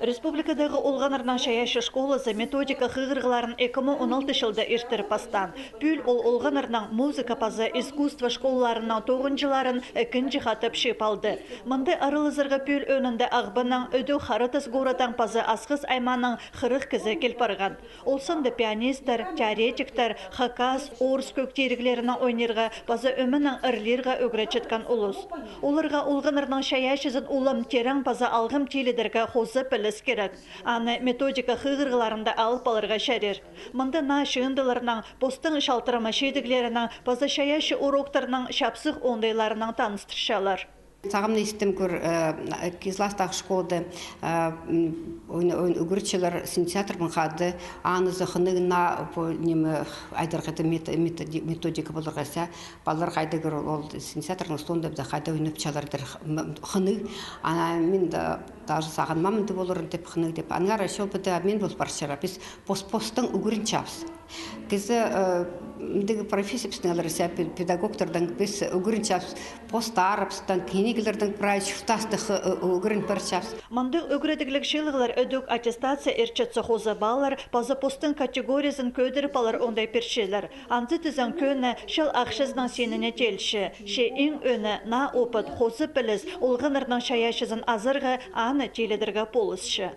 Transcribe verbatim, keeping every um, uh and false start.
Республикадағы олғаннарның чайаачы школазы методика хығырығларын ікі муң он алтынҷы чылда иртіріп пастаан. Пӱӱл ол олғаннарның музыка паза искусство школаларының тоғынҷыларын ікінҷі хатап чыып алды. Мында аралазарға пӱӱл ӧӧнінде Ағбаннаң, ідӧк Хара Тас городтаң паза Асхыс аймааның хырых кізі кил парған. Ол санда пианисттер, теоретиктер, хакас, орыс кӧг тиріглерінең ойнирға паза ӧменең ырлирға ӱгретчеткен улус. Оларға олғаннарның чайаачызын улам тирең паза алғым тилідерге хоза піліс кирек. Аны методика хығырығларында алып аларға чарир. Мында наа чыындыларнаң, постың чалтырама чидіглерінең паза чайаачы уроктарның чапсых оңдайларынаң таныстырчалар. Сағам на истім кӧр, э, Кизластағы школада, э, м, ойны, ойны ӱгретчілер синтезаторбын хада, анызы хынығ на, по, неме, айдарға да мет-, методи-, методика поларға ся, палалар хайда кӧр ол, ол синтезаторның столында хайда ойнапчалардыр, м, хынығ. Ана мин да даже сағынмаам indi поларын тіп, хынығ тіп. Аннаңар чол піде обмен пол парчалар. Піс пос-постаң ӱгренчебіс. Кізі, э, мындағ профессия пістің алар ся пе-, педагогтардаң піс ӱгренчебіс, постарыбыстаң, книгалардаң прай чуртастығ, э, ӱгрен парчабыс. Мындағ ӱгредігліг чыылығлар ідӧк аттестация иртчетсе хоза баллар паза постың категориязын кӧдіріп алар оңдай пирчелер. Анзы тізең кӧні чыл ахчазының синіне теелче. Че иң ӧӧні наа опыт, хоза піліс олғаннарның чайаачызын азарға, аны тилідерге полысча.